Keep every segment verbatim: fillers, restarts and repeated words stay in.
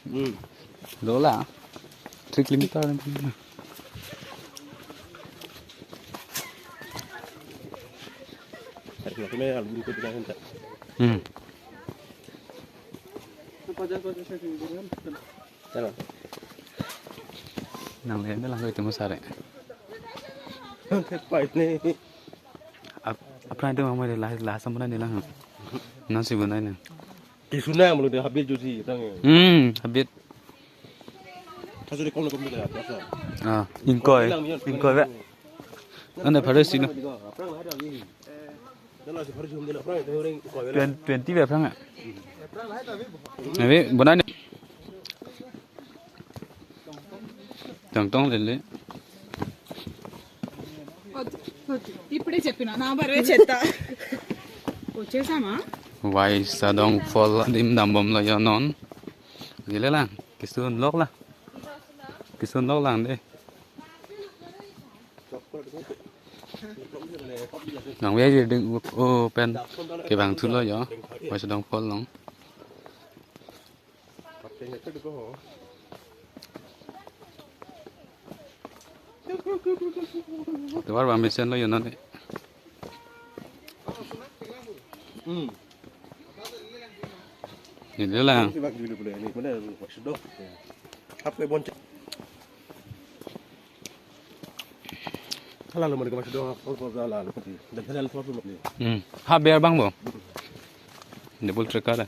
Hmm. Dola. Three kilometer. Hmm. Chalo. Nang le lang itu musare. Fight ne. Ap-, apran itu mama de lah, lah sampai ni lang. Nasi bunai ni. Kisuna malu de habit jusi tang. Hmm, habit. Kaso de kom kom de ya, biasa. Ah, ingkoi. Ingkoi be. Ane pharo sino. Apran hai dah ni. Dala si pharo sum de la apran itu ring ingkoi be. Twen-, twenty be apran. Abi, bunai ni. Tong tong lele. ఇప్పుడే చెప్పిన నా బరువే చెత్త. వచ్చేసామా? Waisadong Fall adim dambomlo yo non. Gile lang, kisun lok lang. Kisun lok lang de. Nang wei ding o pen kevang thulo yo. Waisadong Fall along. Tovar bang mesen lo yo non. Hmm. Ini lang. Ini bak dulu boleh ini mana masih dok. Apa bon. Kalau mana masih dok, kalau kalau lah, kalau di. Dan kalau kalau ni. Hmm. Ha ber bang bo. Double track ada.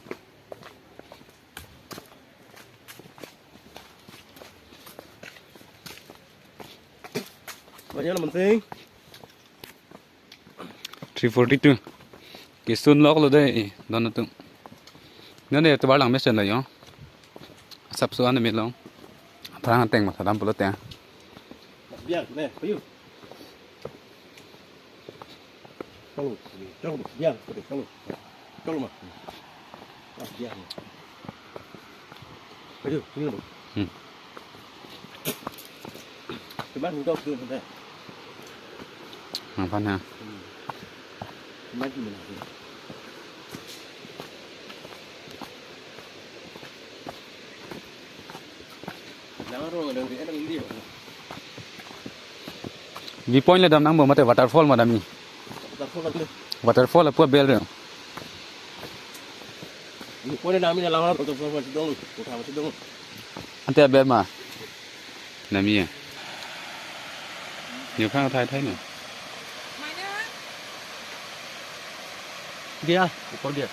Banyak lah penting. Three forty-two. Kisun lok lo de, don atum. Nane tovar lang mesen lo yo. Sap suan me long. Aphrang ateng ma sadam pulo te. Biar ne, payu. Chalo, chalo, biar, chalo. Chalo ma. Ah, biar. Ayo, sini lo. Hmm. Cuman untuk tu sudah. Apa na? Hmm. Cuman gimana? Jangan orang ada yang dia. View point le dam nang bo mate waterfall ma dam ni. Waterfall le. Waterfall apu bel re. View point le dam ni lang waterfall ma sidong. Kota ma sidong. Ante bel ma. Nami ya. Yo khang thai thai ni. Dia, ऊपर dia.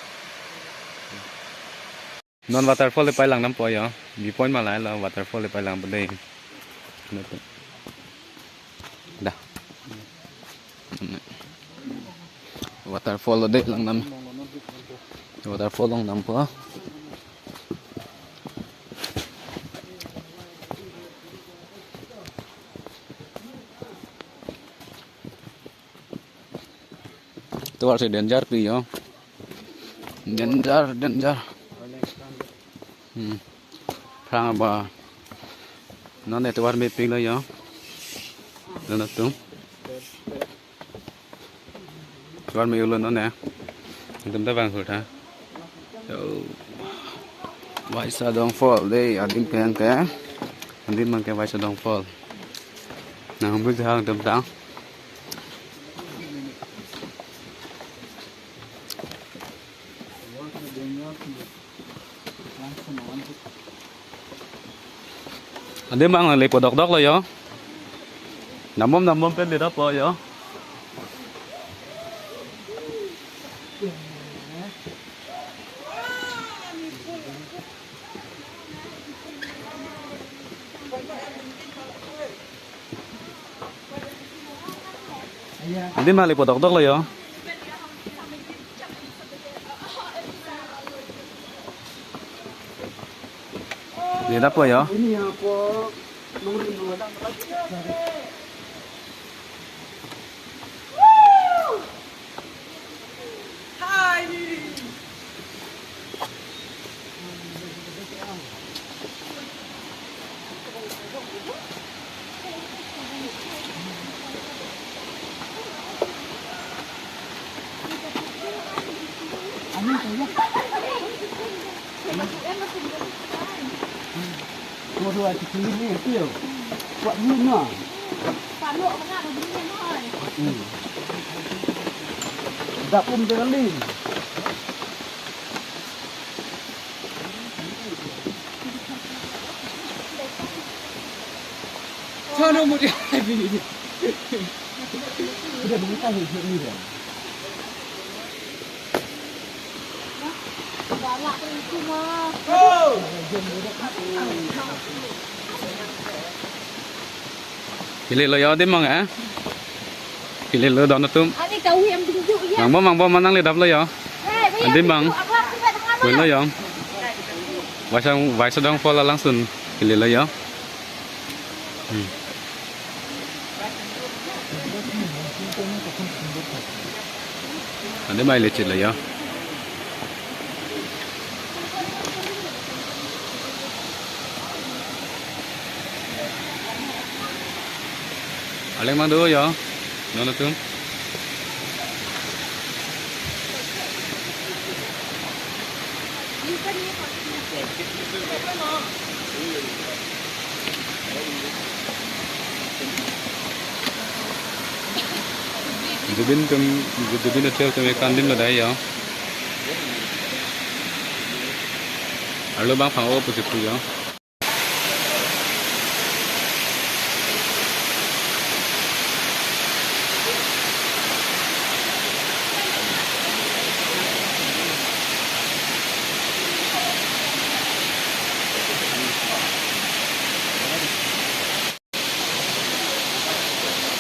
Non waterfall le pai lang dam po yo. View point ma lai lo waterfall le pai lang po de. Da. Waterfall lo de lang dam. Waterfall lang dam po. Tovar si danger pi yo. Danger, danger. Hmm. Phrang ba. Non ne tovar mepik lo yo. Don atum. Tovar me-ulo non ne. Atum ta bang hur tha. Yo. Waisadong Fall de, adim pen ke. Adim mang ke Waisadong Fall. Nang humri jahang atum ta. Adim mang le po dokdok lo yo. Dambom dambom pen le dap po yo. Adim mang le po dokdok lo yo. Dia apa ya? Kedua si clean ni, tio. Kuat ni, no. Pano kena begini, no. Hmm. Dapum de kalin. Sana mo dia. Udah, bukan itu ni dia. Kelelo yo, adim bang, eh? Kelelo don atum. Ani kau yang tunjuk ya. Bang bo, bang bo, manang le dap lo yo. Hei, bhaiya, adim bang. Tunjuk, abang, kita tengah mana? Lo yo. Waisang, waisang dong pol alangsun. Kelelo yo. Hmm. Ande mai le chit la ya. Aleng mang do ya. Non atum. Dubin atum, dubin atum atum ke kandim lo dai ya. Arlo bang phang-o pusi pu ya.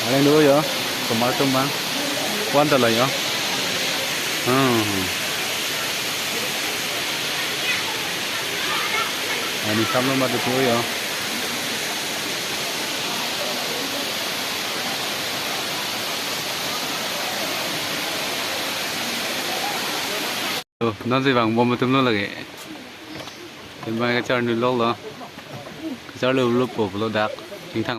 Aleng do ya, kemar atum bang. Wan ta la ya. Hmm. Ani samlo mati tu ya. Oh, non si bang bom atum lo lagi. Adim bang kacharni lo lo. Kacharlo lo po lo dak. Tingthang.